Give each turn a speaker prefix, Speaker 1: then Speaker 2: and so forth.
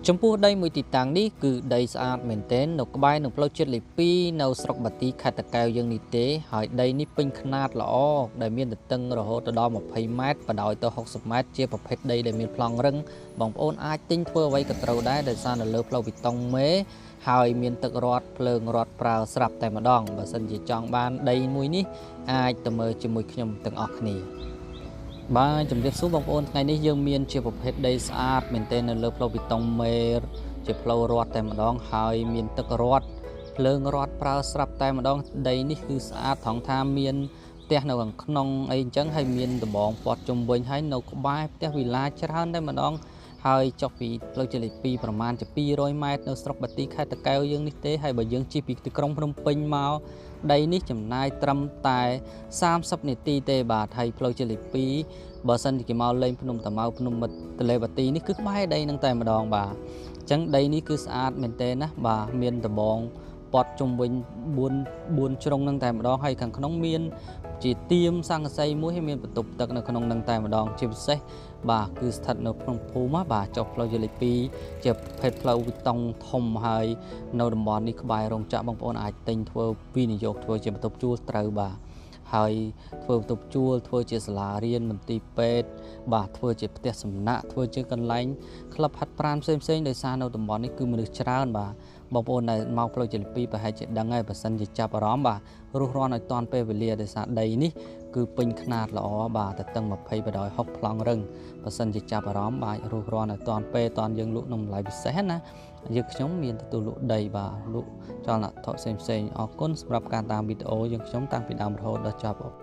Speaker 1: ចំពោះដីមួយទីតាំងនេះគឺដីស្អាតមែនទែននៅក្បែរនឹងផ្លូវជាតិលេខ2នៅស្រុកបាទីខេត្តតាកែវយើងនេះទេហើយដីនេះពេញខ្នាតល្អដែលមានទទឹងរហូតដល់20ម៉ែត្របដោយទៅ60ម៉ែត្រជាប្រភេទដីដែលមានប្លង់រឹងបងប្អូនអាចទិញធ្វើអ្វីក៏ត្រូវដែរដោយសារនៅលើផ្លូវបេតុងមេហើយមានទឹករត់ភ្លើងរត់ប្រើស្រាប់តែម្ដងបើសិនជាចង់បានដីមួយនេះអាចទៅមើលជាមួយខ្ញុំទាំងអស់គ្នាបាទជំរាបសួរបងប្អូនថ្ងៃនេះយើងមានជាប្រភេទដីស្អាតមែនទែននៅលើផ្លូវបេតុងមេជាផ្លូវរត់តែម្ដងហើយមានទឹករត់ភ្លើងរត់ប្រើស្រាប់តែម្ដងដីនេះគឺស្អាតត្រង់ថាមានផ្ទះនៅខាងក្នុងអីអញ្ចឹងហើយមានដបងព័ទ្ធជុំវិញហើយនៅក្បែរផ្ទះវិឡាច្រើនតែម្ដងហើយចុះពីផ្លូវជាតិលេខ2ប្រមាណជា200ម៉ែត្រនៅស្រុកបាទីខេត្តតាកែវយើងនេះទេហើយបើយើងជិះពីទីក្រុងភ្នំពេញមកដីនេះចំណាយត្រឹមតែ30នាទីទេបាទហើយផ្លូវជាតិលេខ2បើសិនជាគេមកលេងភ្នំតាម៉ៅភ្នំមិត្តទលេបាទីនេះគឺក្បែរដីនឹងតែម្ដងបាទអញ្ចឹងដីនេះគឺស្អាតមែនទែនណាបាទមានដបងព័ទ្ធជុំវិញ4ជ្រុងនឹងតែម្ដងហើយខាងក្នុងមានជាទៀមស័ង្កសីមួយហើយមានបន្ទប់ទឹកនៅក្នុងនឹងតែម្ដងជាពិសេសបាទគឺស្ថិតនៅក្នុងភូមិបាទចុះផ្លូវជាលេខ2ជាប្រភេទផ្លូវបេតុងធំហើយនៅតំបន់នេះក្បែររោងចក្របងប្អូនអាចទិញធ្វើវិនិយោគធ្វើជាបន្ទប់ជួលត្រូវបាទហើយធ្វើបន្ទប់ជួលធ្វើជាសាលារៀនមន្ទីរពេទ្យបាទធ្វើជាផ្ទះសំណាក់ធ្វើជាកន្លែងក្លឹបហាត់ប្រាណផ្សេងៗដោយសារនៅតំបន់នេះគឺមនុស្សច្រើនបាទបងប្អូនដែលមកផ្លូវជាលេខ2ប្រហែលជាដឹងហើយបើសិនជាចាប់អារម្មណ៍បាទរុះរាន់ឲ្យតាន់ពេលវេលាដោយសារដីនេះគឺពេញខ្នាតល្អបាទទទឹង20បដោយ6ប្លង់រឹងបើសិនជាចាប់អារម្មណ៍បាទរុះរាន់ឲ្យតាន់ពេលតាន់យើងលក់ក្នុងតម្លៃពិសេសណាយើងខ្ញុំមានទទួលលក់ដីបាទលក់ចលនៈថតផ្សេងៗអរគុណសម្រាប់ការតាមវីដេអូយើងខ្ញុំតាំងពីដើមរហូតដល់ចប់។